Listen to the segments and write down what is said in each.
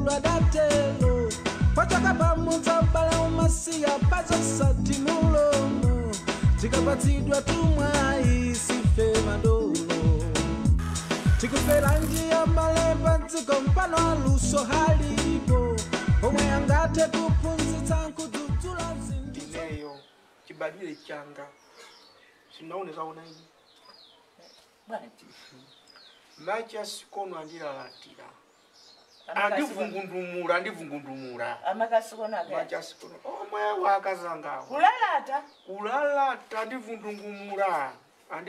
Sukulu adatelo pachoka pamudza bala umasiya pazosati mulomo tikapatsidwa tumwayi sife madolo tikufera njia mbale padziko mpano aluso halipo omwe angathe kuphunzitsa nkudzudzula zinthu. Ineyo chibadwire changa sinaone zaona ine Bwanji. Macha sikono andilalatira andivungundumura andivungundumura Amakasikono ake. Macha sikono omwe wakazangawo Kulalata. Kulalata andivundungumura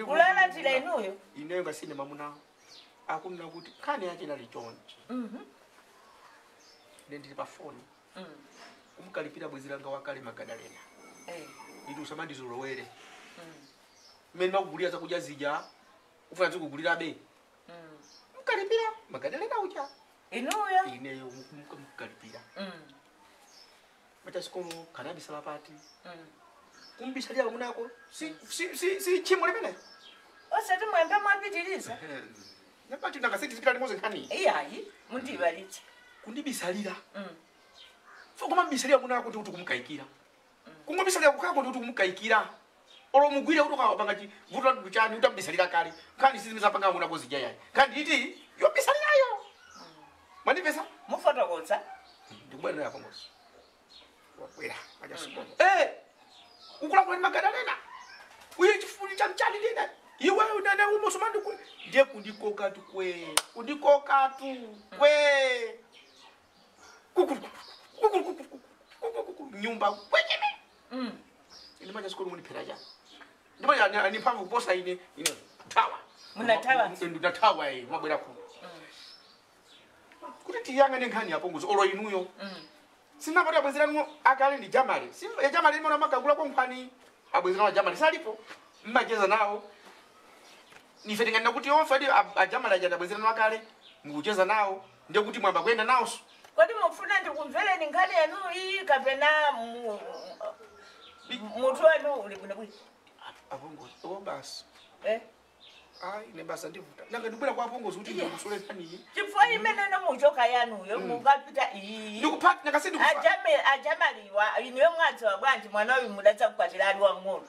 Kulalatira inuyo. Ineyo ngasine mamuna akunena kuti nkhani yache inali chonchi. Ine ndili pa foni. Kumukalipira bwenzi langa wakale Magadalena. Nditi usamandizolowere. Mmene makugulira zakudya zija ufuna zikugulirabe. Mukalipira Magadalena uja. Inuyo. Ineyo mukalipira. Macha sikono kanabisala pati. Kumbisalira munako si chimo limene. Osati mwembe mwapitiriza. Napati nangasiti zipita limodzi nkhani. Iyayi mundibalitse. Kundibisalira. Fo koma mbisalira munako ndi kuti kumukaikira. Kungobisalira kukhako ndi kuti kumukaikira. Olo mugwire kuti ukapanga chi vuto ndi chani utambisalira kale. Nkhani sizimene zapanga munako zija yayi. Nkhani iti yobisalirayo. Mwandipesa? Mufotokoza. Ndikubwerera yapo ngozi. Wabwera macha sikono. Ukula kwa Magadalena. Uye chifuli cha mchali lina. Iwe unene umusumandi kwe. Ndiye kundikoka tu kwe. Kundikoka tu kwe. Kuku nyumba kwecheme. Ine macha sikono mundiphera cha. Ndipo ni mphamvu kuposa ine ine tawa. Munatawa. Ndinatawa eh mabwera kuno. Kuti tiyang'ane nkhani yapo ngozi olo inuyo. Sinapati abwezera nuwo akale ndi Jamali. Ya Jamali imona makagula kwa nkhani abwezera wa Jamali salipo. Mmacheza nawo. Nife tinganena kuti onse adi ajamali aja abwezera nawo akale mukucheza nawo ndiye kuti mwamba kuyenda nawonso. Kodi mufuna ndikumvereni nkhani yanu iyi kapena mutu wanu uli bwinobwino? Apongozi, o basi. Ayi ine basa ndivuta. Nanga ndibwera kwa apongozi kuti ndikusole nkhani iyi. Chifukwa imene nomuchoka yanuyo mukapita iyi. Ndikupha nakasi ndikufa. Ajamaliwa inuyo mwadziwa bwanji mwana uyu mudatsa kukwatira ali wamng'ono.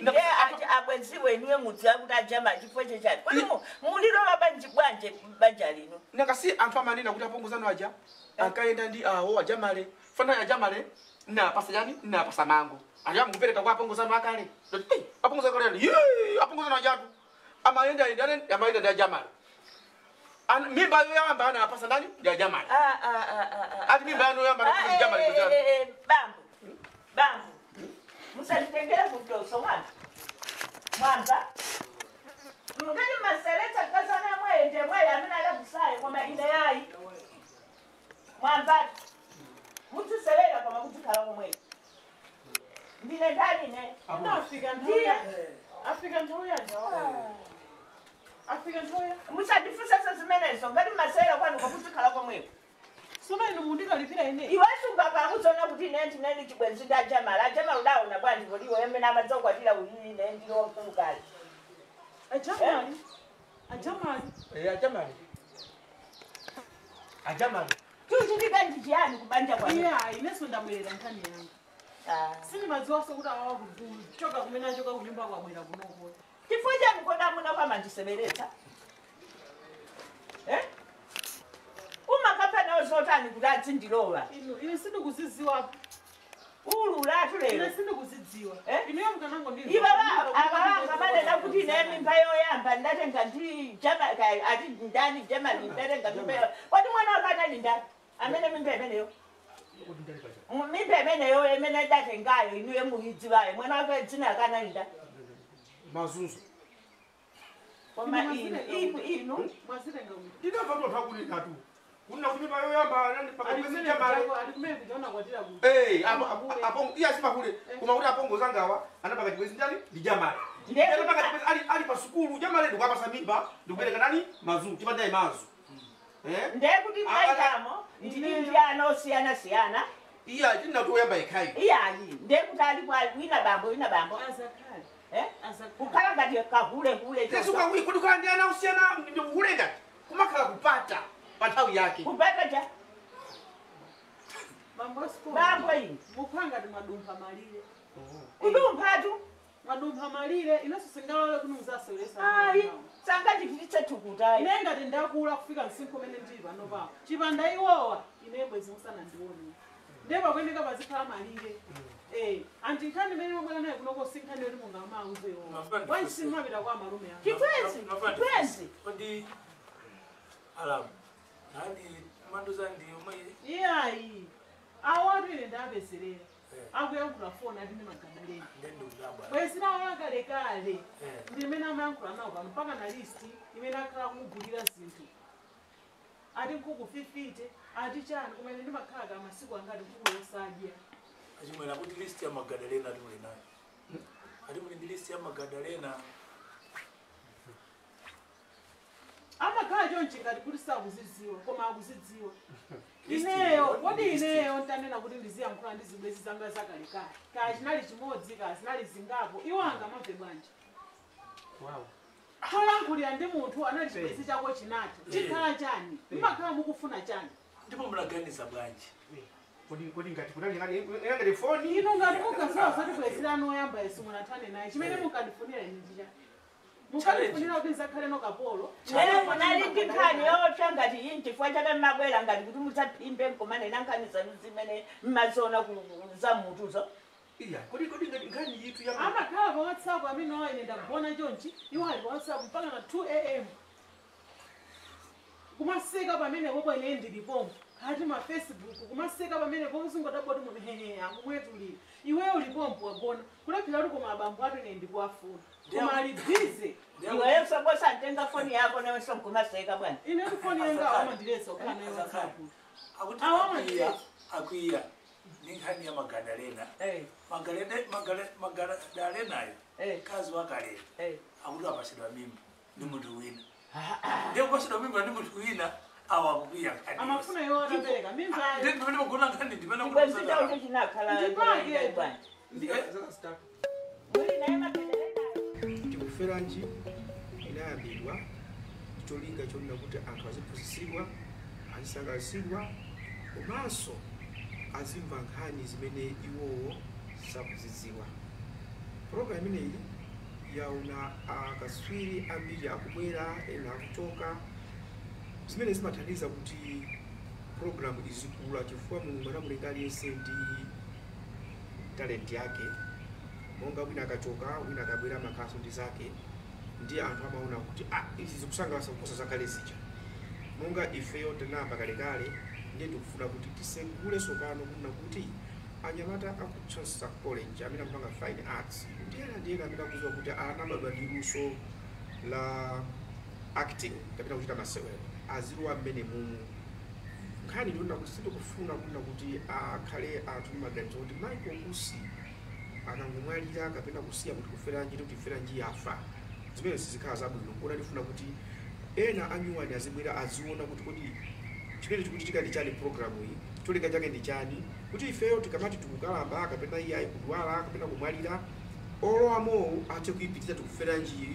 Ndiye abwenziwe inuyo mudziwa kuti ajamali chifukwa chechani. Kodi mulilowa bwanji bwanje banja lino? Nakasi anthu amanena kuti apongozi anu aja ankaenda ndi awo ajamale. Fana ajamale napasa chani napasa mango. Aja mukupereka kwa apongozi anu akale. Ndati apongozi akale ye apongozi anu ajatu. Amaenda amaenda ndi ajamali. Mimba yoyamba anapasa ndani ndi ajamali. Ati mimba yoyamba anapasa ndi ajamali. Bambo. Bambo. Musanditengere kutoso mwana. Mwamba. Mungani maseleta kazana mwende mwe amene alabusaye koma ine yayi. Mwamba. Mutiselera koma kutikhala komwe. Ndine ndani ne. Afika nthawi. Afika nthawi yanja. Afika nthawi. Musandifunse zimenezo ngati masera kwanu kwakutikhala komweko. Soma inu mundikalipira ine. Iwe sungakuzoona kuti ine ndineni chibwenzi ndi ajamali. Ajamali udaona bwanji kodi iwe amene amadzakukwatira uyu ine ndili wamkulu kale. Ajamali. Ajamali. Ajamali. Ajamali. Chuchitika ndi chiyani kubanja kwanu? Iya, inenso ndabwerera nkhani yanga. Sindimadziwanso kuti awawa kuchoka kumene achoka kunyumba kwabwera kunoko. Chifukwa chani kodi amuna kwamandisemeretsa? Umakapha nawo zotani kuti adzindilowa? Inu, ine sindikuzidziwa. Ululatu lero. Ine sindikuzidziwa. Inuyo mukanango ndi. Iwe abalanga manena kuti ine mimba yoyamba ndatenga ndi ati ndani Jamali ndatenga mimba yoyamba. Kodi mwana wake anali ndani? Amene mimba imeneyo. Mimba imeneyo imene ndatengayo inuyo muyidziwayo. Mwana wake dzina akanali ndani? Mazunzu. Koma inu. Mwazitenga kuti. Ndinamva kuti anthu akunena tu. Kunena kuti mimba yoyamba anandipaka kwezi Jamali. Ali kumene kujaona kwatira kuti. Apo iya simakule. Koma kuti apongozi angawa anapaka chibwenzi ndani ndi Jamali. Anapaka chibwenzi ali pa sukulu Jamali ndikupasa mimba ndikupereka nani Mazunzu tipandaye mazu. Ndiye kuti maitamo ndi ana osiyana siyana. Iya tinati oyamba yekhayo. Iyayi ndiye kuti ali kwa wina bambo wina bambo. Azakhale. Kukhala ngati kahule hule. Yesu kuti kukhala ndi ana osiyana ndi kuhule ngati kumakhala kupata pa nthawi yake. Kupata cha? kwa ine. Mukhala ngati mwadumpha malire. Kudumphatu. Mwadumpha malire inenso singalole kuti muzaseweretsa. Ayi, sangandichititse thukuta. Ine ngati ndakula kufika msinkhu umene ndili pano pawo. Chipanda iwowa ine bwezi musanandione. Ndiye pakuyeneka pazikhala malire. Anti nkhani imene mabwera nayo kunoko si nkhani yoti mungamauze iwowa. Bwanji simapita kwa malume anu. Chibwenzi, chibwenzi. Kodi alamu nandi manduza ndi omwe Iyayi. Awatu ine ndapezerera. Akuyankhula foni ati ndi Magadalena. ndendulabwa. Bwezi nawo kalekale. Ndi imene amayankhula nawo pano mpaka na list imene akhala kumugulira zinthu. Ati nkhuku 50, ati chani koma ine ndimakhala ka masiku angati nkhuku yosadya. Achimwena kuti list ya Magadalena ati muli nayo. Ati muli ndi list ya Magadalena. Amakhala chonchi ngati kuti sakuzidziwa koma akuzidziwa. Ineyo, kodi ineyo ntanena kuti ndiziyankhula ndi zibwenzi zanga zakalekale. Kaya chinali chimodzi, kaya zinali zingapo, iwo angamamve bwanji. Wow. Cholankhulira ndi munthu anali chibwenzi chako chinatha. Chikhala chani? Mmakhala mukufuna chani? Ndipo munaganiza bwanji. Kodi ngati kunali ngati foni. Inu ngati mukaziwa zoti bwenzi lanu oyamba Yesu munathane naye, chimene mukandifunira ine ndi chani? Mukandifunira kuti ndizakhale nokapolo. Lero munali ndi nkhani yopsa ngati iyi chifukwa chake mmabwera ngati kuti mudzaphimbe nkomanena nkhani zanu zimene mmaziona za mutuzo. Iya, kodi ngati nkhani yitu ya Amakhala pa WhatsApp amene wawo ine ndagona chonchi, iwo ali pa WhatsApp mpaka na 2 am. Kumaseka pamene popo ine ndilipompo. Kati ma Facebook kumaseka pamene popo uzingodabwa kuti munthu hehe akumwetulira. Iweyo ulipompo wagona. Kulephera kuti koma abambo atu ine ndikuwafuna. Koma ali busy. Iweyo sokosantenga foni yako nawenso nkumaseka bwana. Ine kuti foni yanga amandiletsa kukhala nayo WhatsApp. Akuti Awa akwiya, akwiya ndi nkhani ya Magadalena. Magadalenayo mkazi wakale akuti apasidwa mimba ndi munthu wina. Ndiye kupasidwa mimba ndi munthu wina awa akukwiya nkhani. Amafuna iwo atapereka mimba. Ndiye ndimene magona nkhani ndimene Chibwenzi chawo chinakhala Ndipake. bwanji. Zaka zitatu. Muli naye Magadalena. Tikuferanji inayambidwa cholinga chonena kuti anthu aziphunzitsidwa, azisangalatsidwa komanso azimva nkhani zimene iwowo sakuzidziwa. Program imeneyi yaona akatswiri ambiri akubwera, ena akuchoka, zimene zimathandiza kuti program izikula chifukwa Mulungu anamulenga aliyense ndi talent yake. Monga wina akachoka, wina akabwera makhaso ndi zake, ndi anthu amaona kuti izi zikusangalatsa kuposa zakale zija. Monga ifeyo tinayamba kalekale, ndiye ndikufuna kuti tisegule tsopano kunena kuti anyamata aku Chancellor College amene akupanga fine arts ndi ena ndi ena amene akudziwa kuti anabadwa ndi luso la acting kapena kuchita masewero azilowa mmene mumu. Nkhani ndionena kuti sindikufuna kunena kuti akhale anthu ndi maganizo kuti Michael Usi akangomwalira kapena kusiya kuti kuferanji kuti kuferanji yafa, zimene sizikhala zabwino. Koma ndifuna kuti ena anyuwani azibwera aziona kuti kodi chimene chikuchitika ndi chani program iyi, cholinga chake ndi chani, kuti ifeyo tikamati tikukalamba kapena iye ayi kudwala kapena kumwalira, olowamowo athe kuyipitiriza tikuferanji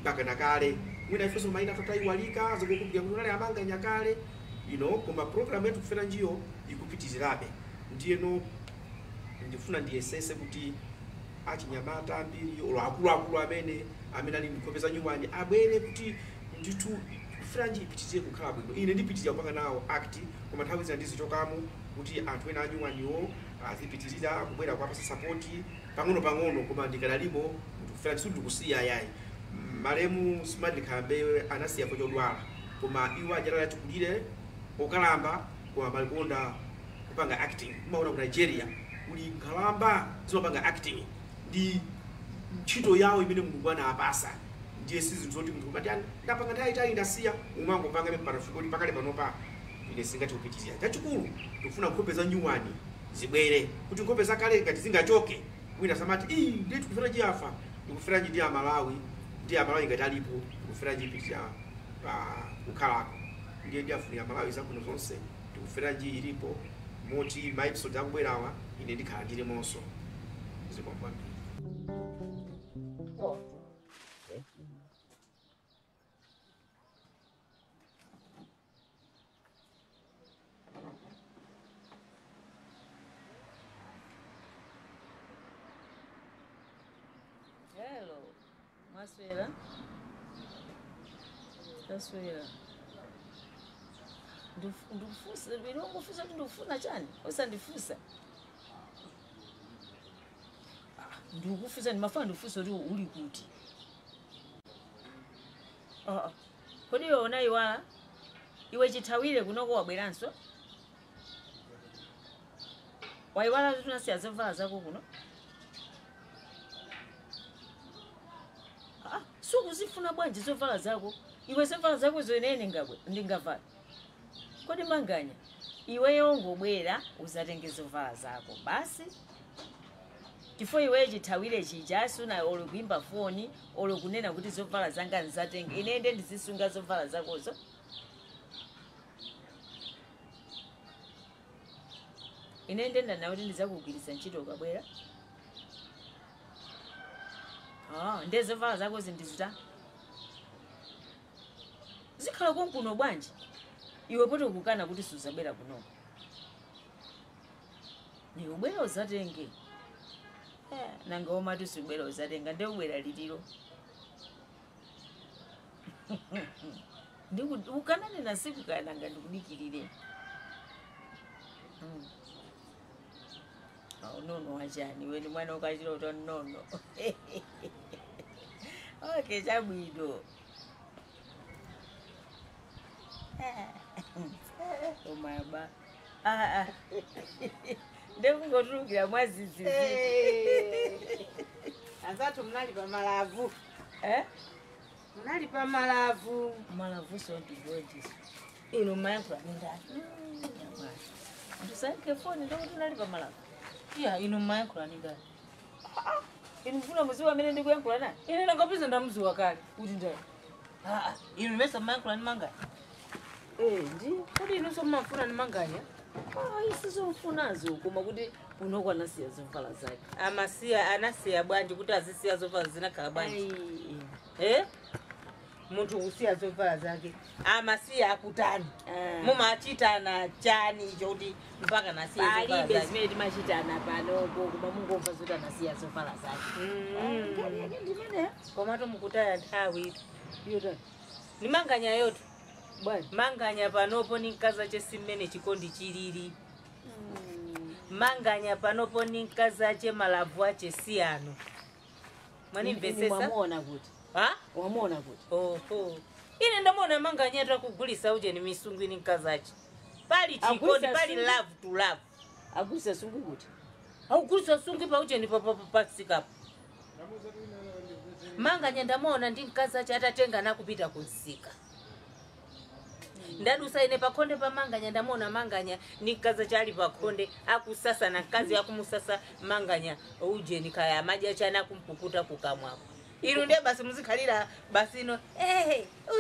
mpaka nakale. Mwina ifenso mayina tatayiwalika zikukumbukira kuti unali amanga nyakale, koma program yathu kuferanjiyo ikupitizirabe. Ndiyeno ndifuna ndiyesese kuti achinyamata ambiri olo akuluakulu amene ali nkhope za nyuwani abwere kuti ndithu kuferanji ipitirize kukhala bwino. Ine ndipitiriza kupanga nawo act, koma nthawi zina ndizichokamo kuti anthu ena anyuwaniwo azipitirira kubwera kuwapasa support pang'ono pang'ono, koma ndikadalimo kuti kuferanji sindikusiya yayi. Malemu Smart Khambe anasiya chodwala, koma iwo ajalala chikulire okalamba koma malikonda kupanga acting. Umaona ku Nigeria kuli nkhalamba zimapanga acting ndi ntchito yawo imene Mulungu anapasa. Ndiye sizinthu zoti munthu umati ndapanga nthawi itali ndasiya, umangopanga mpaka kuti pakale panopa ine singati kupitirira. Chachikulu ndikufuna nkhope za nyuwani zibwere kuti nkhope zakale ngati zingachoke wina samati ii ndiye tikuferanji afa, ndikuferanji ndi Amalawi, ndi Amalawi ngati alipo ndikuferanji ipitirira kukhalako. Ndiye ndiyafunira Malawi zabwino zonse, ndikuferanji ilipo moti ma episode akubwerawa ine ndikhala ndilimonso. Zikomo kwambiri. Mwaswera. Taswera. Ndufusa, ndinokufusa kuti ndikufuna chani? Usandifusa. Ndikufusa ndimafuna ndifusa kuti uli kuti. Kodi iwe unayiwala? Iwe chithawire kunoko wabweranso? Wayiwala kuti unasiya zovala zako kuno? Sukuzifuna bwanji zovala zako? Iwe zovala zako zoyenene ndingavala. Kodi manganya, iweyo ngobwera uzatenge zovala zako basi. Chifukwa iweyo chithawire chija suna olo kuimba foni olo kunena kuti zovala zanga nzatenge. Ine nde ndizisunga zovala zakozo. Ine nde ndana kuti ndizakugwiritsa ntchito ukabwera. Nde zovala zakozi ndizita. Zikhala konkuno bwanji. Iwe poto kukana kuti suzabwera kuno. Ni ubwera uzatenge. Nanga omati subwera uzatenga nde ubwera liliro. Ukanane na siku kananga ndikudikirire. Nono wachani weni mwana ukachirota nono. Okay, chabwino. Omaba. Ndekungotulukira mwazizizi. Anzathu munali pa malavu. Munali pa malavu. Malavu so ndibodis. Ino mayankhula ndani? Ndisankhe foni ndokuti unali pa malavu. Iya, ino mayankhula ndani? Inu mfuna muziwa amene ndikuyankhula naye? Ine ndangapeza ndamuziwa kale kuti ndani. Inu mesa mayankhula ndi manganya. Ndi. Kodi inunso mmafuna ndi manganya? Isizofunazo koma kuti unokwanasiya zovala zake. Amasiya anasiya bwanji kuti azisiya zovala zinakhala bwanji. Munthu kusiya zovala zake. Amasiya akutani. Mumachitana chani icho kuti mpaka nasiya zovala zake. Palibe zimene timachitana panopo koma mungomva zoti anasiya zovala zake. Nkhani yake ndimene. Komatu mukutaya nthawi. Yotani. Ni manganya yotu. Bwanji. Manganya panopo ni mkazi ache simmene chikondi chilili. Manganya panopo ni mkazi ache malavu ache siyano. Mwanimvesesa? Wamuona kuti. Wamuona kuti. Oho. Ine ndamuona manganya takugulisa uje ni misungu ni mkazi ache. Pali chikondi, pali love to love. Agulisa sungu kuti. Agulisa sungu pa uje ni pasikapo. Manganya ndamuona ndi mkazi ache atatenga nakupita kunsika. Ndadusa ine pakhonde pa manganya ndamuona manganya ni mkazi chali pakhonde akusasa na mkazi akumusasa manganya uje nikaya maji achana kumpukuta kukamwako. Inu ndiye basi muzikhalira basi ino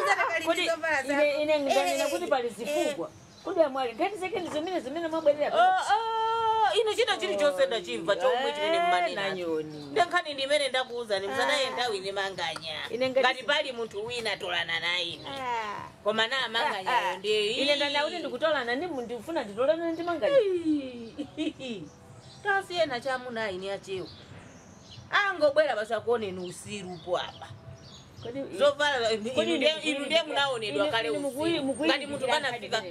uzakakalira ine ine ndanena kuti pali zifukwa. Kodi amwali ngati zake ndi zimene zimene mwabwerera. Ino china chili chonse ndachimva chomwe chimene mmanena. Ndankhani ndimene ndakuuza ni msanaye nthawi ine manganya. Ngati pali munthu wina tolana naye ine. Koma na manganyayo ndiye. Ine ndana kuti ndikutolana ndi ndikufuna nditolana ndi manganya. Tasiyena chamuna ine achewo. Angobwera basi akuone ni usirupo apa. Zovala inu ndiye munaonedwa kale usiru. Ngati munthu panafika.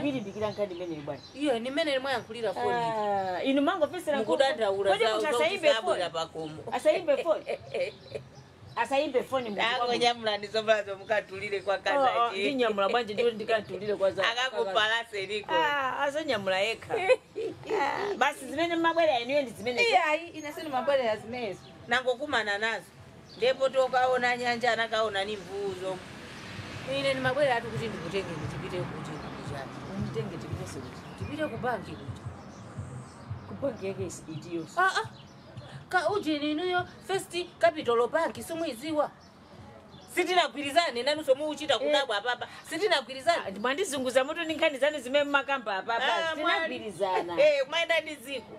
Kuilimbikira nkhani imene bwana. Iyo ni mene mwayankhulira foni. Inu mangofesera mukudandaula kodi munthu asaimbe foni. Asaimbe foni. Asaimbe foni munthu. Angonyamula ndi zovala zomukatulire kwa kazachi. Ndinyamula bwanji ndiwo ndikatulire kwa za. Akakupalase liko. Azanyamula yekha. Basi zimene mabwera inuyo ndi zimene. Iyayi ine sinu mabwera zimenezo. Nangokumana nazo. Ndipo tokaona nyanja anakaona ni mvuzo. Ine ni mabwera atu kuti ndikutenge ndipite kuti nditenge tipite kuti. Tipite ku banki kuti. Ku banki yake itiyo. Ka uje ninuyo First Capital Bank simuiziwa. Sitinagwirizane nanunso muuchita kudabwa apapa. Sitinagwirizane. Mwandizunguza mutu ndi nkhani zanu zimene mmakamba apapa. Sitinagwirizana. Kumayenda ndi dziko.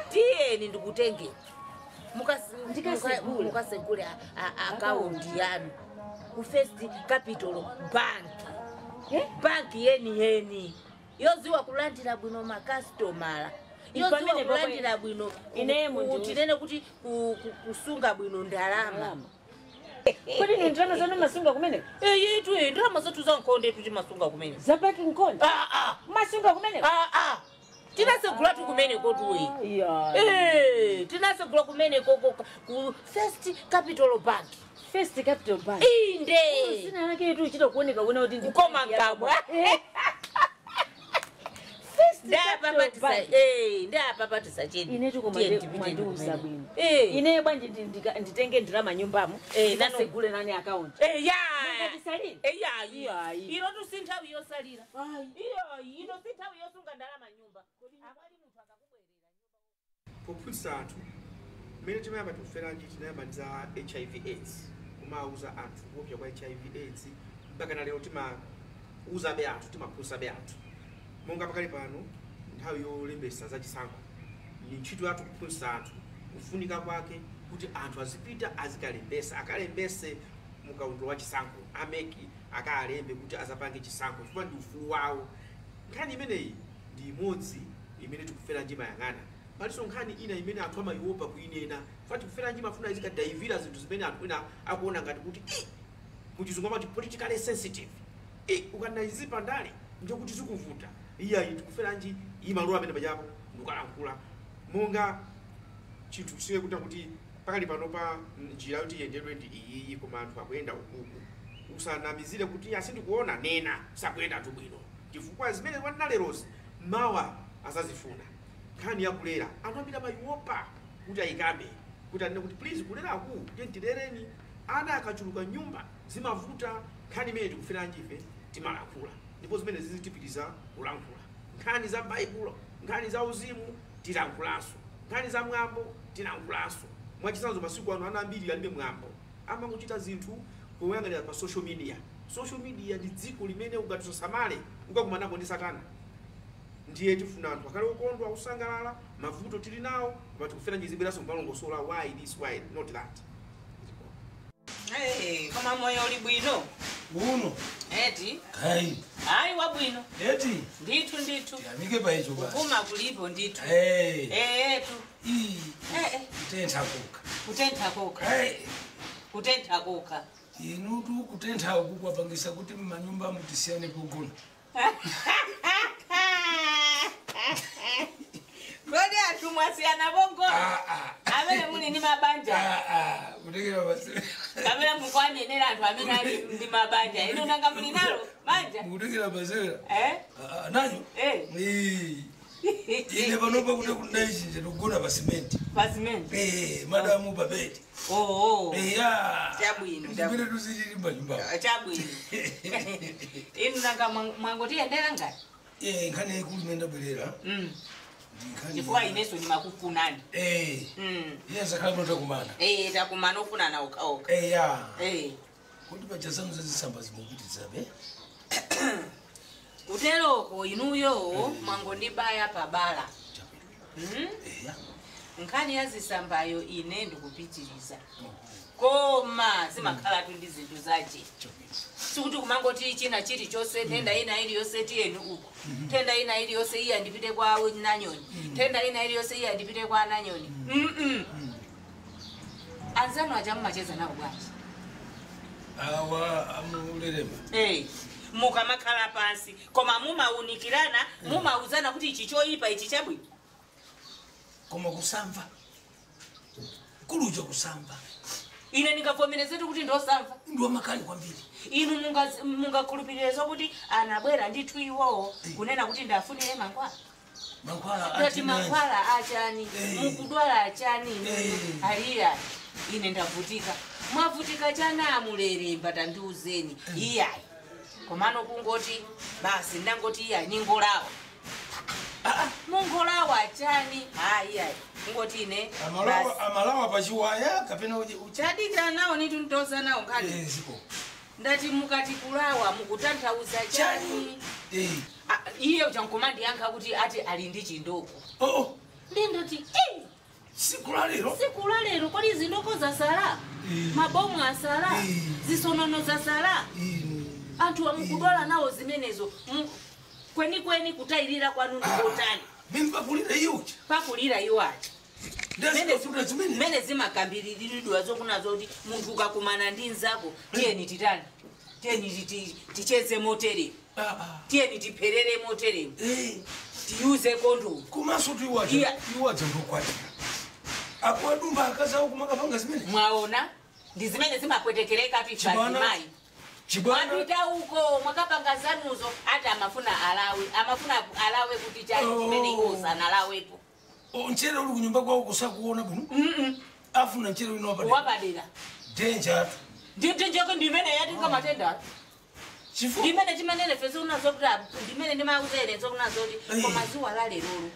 Tiyeni ndikutenge. Mukasegule akaunti yanu ku First Capital Bank. Banki yeni yeni. Yoziwa kulandira bwino makasitomala. Yoziwa kulandira bwino tinene kuti kusunga bwino ndalama. Kodi ni ndalama zanu masunga kumene? Eh yetu ndalama zathu za nkhonde tuti masunga kumene. Zapaki nkhonde? Ah ah. Masunga kumene? Ah ah. Tinasegula tu kumene kotuwe. Yeah. Eh, tinasegula kumene koko ku First Capital Bank. First Capital Bank. Inde. Sina lake tu chito kuoneka kuona kuti ndi kukoma nkabwa. First Capital Bank. Eh, ndapa patisa cheni. Ine tuko mwandiuza bwino. Ine bwanji nditenge ndalama nyumbamo. Eh, ndasegule nani account. Eh ya. Mungatisalire. Eh ya. Ilo tu sinthawi yosalira. Iyo, ino sinthawi yosunga ndalama nyumba. Akwali munthu akakubwerera. Pophunzitsa anthu mmene timayamba tikuferanji tinayamba za HIV AIDS kumauza anthu kuopsa kwa HIV AIDS mpaka na lero timauzabe anthu timaphunzitsabe anthu monga pakali pano nthawi yolembetsa za chisankho ni ntchito yathu kuphunzitsa anthu kufunika kwake kuti anthu azipita azikalembesa akalembese mukaundo wa chisankho ameki akalembe kuti azapange chisankho chifukwa ndi ufulu wawo. Nkhani imeneyi ndi imodzi imene tikuferanji mayang'ana. Paliso nkhani ina imene anthu amaiopa kuinena fati kuferanji mafuna izikadaivira zinthu zimene anthu ena akuona ngati kuti muchizungu amati politically sensitive ukanayizipa ndale njokuti zikuvuta iyayi tikuferanji imalowa amene pachapo ndikukalankhula monga chinthu chisiwe kuti pakali pano pa njira yoti iyendedwe ndi iyiyi koma anthu akuyenda ukuku usanamizire kuti asindikuona nena sakuyenda anthu bwino chifukwa zimene wanalerozi mawa azazifuna. Nkhani yakulera anthu ambiri amaiopa kuti ayikambe kuti anene kuti please kuleraku tilereni ana akachuluka nyumba zimavuta. Nkhani imene tikuferanji ife timalankhula ndipo zimene zizitipitiriza kulankhula. Nkhani za Baibulo, nkhani za uzimu tilankhulanso, nkhani za mwambo tilankhulanso. Mwachitsanzo masiku ano ana ambiri alibe mwambo amangochita zinthu poyang'anira pa social media. Social media ndi dziko limene ukatisosamale ukakumanako ndi satana. Ndiye tifuna anthu akhale okondwa kusangalala mavuto tili nawo koma tikuferanji zibweranso mpalongosola why this why not that. Hey, koma moyo uli bwino uno eti kai hayi wabwino eti ndithu ndithu tiyamike paicho basi kuma kulipo ndithu eh etu kutentha kokha kutentha kokha kutentha kokha inutu kutentha uku kwapangisa kuti mmanyumba mutisiyane pogona. Kodi anthu mwasiyana pogona amene muli ndi mabanja kutekera basi kamene mukwanenera anthu amene ali ndi mabanja inu nanga muli nalo banja mukutekera basera nanyo ine panopa kuti kundaichi ndikugona pa simenti pa simenti madamu pa bedi eya chabwino zimene tuzichili m'manyumba chabwino inu nanga mwangotiyendera ngati nkhani yaikulu imene ndabwerera chifukwa ineso ndimakufunani iye zakhala muno takumana takumana ofunana okhaokha eya kuti paja zanu zazisamba zimukutidzabe kuteroko inuyo mwangondibaya pabala nkhani ya zisambayo ine ndikupitiriza koma zimakhalatu ndi zinthu zache sikuti kumangoti china chilichonse nthenda ina iliyonse tiyeni uku nthenda ina iliyonse iya ndipite kwa nanyoni nthenda ina iliyonse iya ndipite kwa nanyoni anzanu aja mumacheza nawo bwanji awa amulerema mukamakhala pansi koma mumaunikirana mumauzana kuti ichi choyipa ichi chabwino koma kusamva kuluja kusamva ine ndingavomerezetu kuti ndosamva ndiwa makali kwambiri inu mungakhulupirire zokuti anabwera ndithu iwowo kunena kuti ndafunire mankhwala mankhwala mankhwala achani mukudwala achani aliya ine ndavutika mwavutika chana amuleremba tandiuzeni iyayi komano kungoti basi ndangoti iyayi ningolawa mungolawa achani iyayi kungoti ine amalawa pachiwaya kapena chadikira nawo nitu ntoza nawo nkhani ndati mukati kulawa mukutanthauza chani iye uchankomandiyankha kuti ati ali ndi chindoko ndindoti siku la lero siku la lero kodi zindoko zasala mabomu asala zisonono zasala anthu amukudwala nawo zimenezo kwenikweni kutayirira kwanu ndikotani mimi pakulira iwo pakulira iwo aja Mene zimakambiriridwa zokunazo kuti munthu ukakumana ndi nzako tiyeni titani tiyeni ticheze motere tiyeni tipherere motere tiyuze kondomu komanso tu iwaja ndokwatira akuadumba akazi awo kumakapanga zimene mwaona ndi zimene zimapwetekereka tifazimayi mwapita uko mwakapanga zanuzo ati amafuna alawe amafuna alawe kuti chani chimene iwo sanalawepo mchere uli kunyumba kwawo kusakuona bwino afuna mchere wina wapadera danger ndinjoko ndimene yatinga matenda ndimene timanene fese unazo kuti ndimene ndimauzere zokunazo kuti koma zuwa la lerolo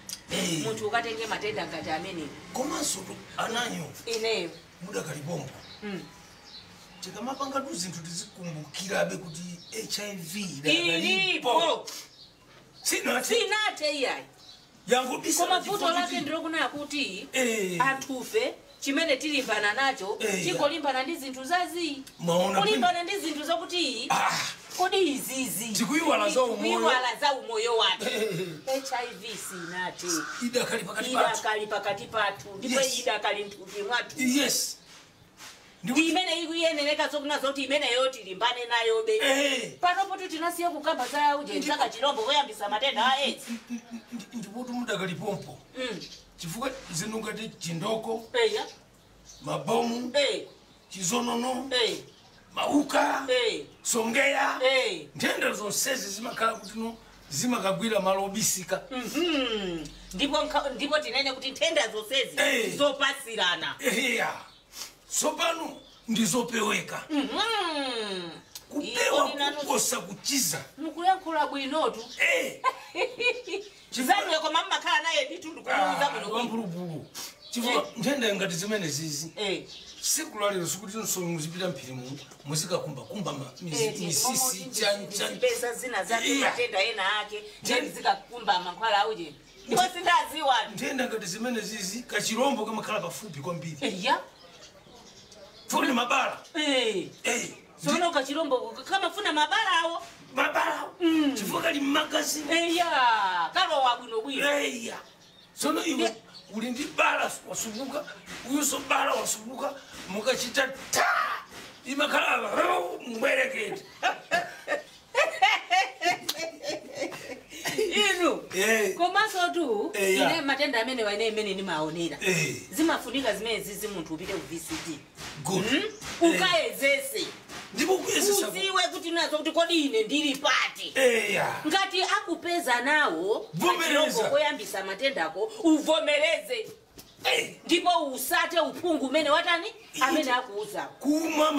munthu ukatenge matenda ngati amenewo komanso ananyo ineyo mudakalipompo tikamapanga tu zinthu tizikumbukirabe kuti HIV ilipo sinathe iyayi koma vuto lake ndilokunaya kuti anthufe chimene tilimbana nacho tikolimbana ndi zinthu zazi kulimbana ndi zinthu zokuti kodi izizi tikuiwala za umoyo wathu HIV sinathe idakali pakati pathu ndipo idakali mthupi mwathu yes imene ikuyenereka zokunazo kuti imeneyo tilimbane nayo be panopo tinasiya kukamba za ujenzaka chilombo koyambisa matenda a AIDS ndipoti mudakalipompo chifukwa zinthu ngati chindoko mabomu chizonono mauka songeya nthenda zonsezi zimakhala kuti zimakagwira malo obisika ndipo tinene kuti nthenda zonsezi zopasirana tsopano ndizopeweka kupewa kuposa kuchiza mukuyankhula bwinotu chizaniwe koma mmakhala naye ndithu ndikumuuza bwino wamphulupulu chifukwa nthenda ngati zimene zizi siku lalero sikuti nso muzipita mphiri mu muzikakumbakumba misisi chanchani zina zake matenda ena ake ndeni zikakumba mankhwala auje ndipo sindaziwa nthenda ngati zimene zizi kachirombo kamakhala pafupi kwambiri iya funa mabala sono kachirombo kamafuna mabala awo mabala chifukwa kali mmagazi eya kalowa bwinobwino eya sono iwe uli ndi bala wasubuka uyuso bala wasubuka mukachita ta imakhala mbwerekete inu komanso tu ine matenda amene waine imene ndimaonera zimafunika zimene zizi munthu upite ku VCT ukayezese uziwe kuti nazo kuti kodi ine ndili pati ngati akupeza nawo kachilombo koyambisa matendako uvomereze ndipo usate uphungu umene watani amene akuuzawo kumwa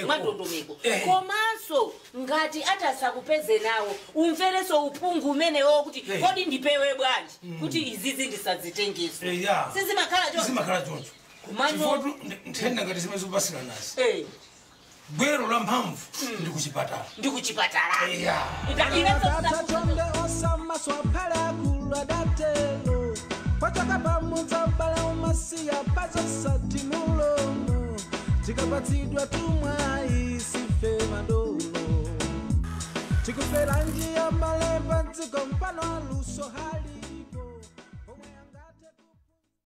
mwandondomeko komanso ngati atasakupeze nawo umvereso uphungu umenewo kuti kodi ndipewe bwanji kuti izizi ndisazitengeso sizimakhala choncho chifukwa nthenda ngati zimene zikupasira nazi gwero la mphamvu ndi kuchipatala ndi kuchipatala Tonde osamaswa phala kuladatelo pachaka pamudza bala umasiya pazosati mulomo tikapatsidwa tumwayi sife madolo tikufera njia mbale padziko mpano aluso hali.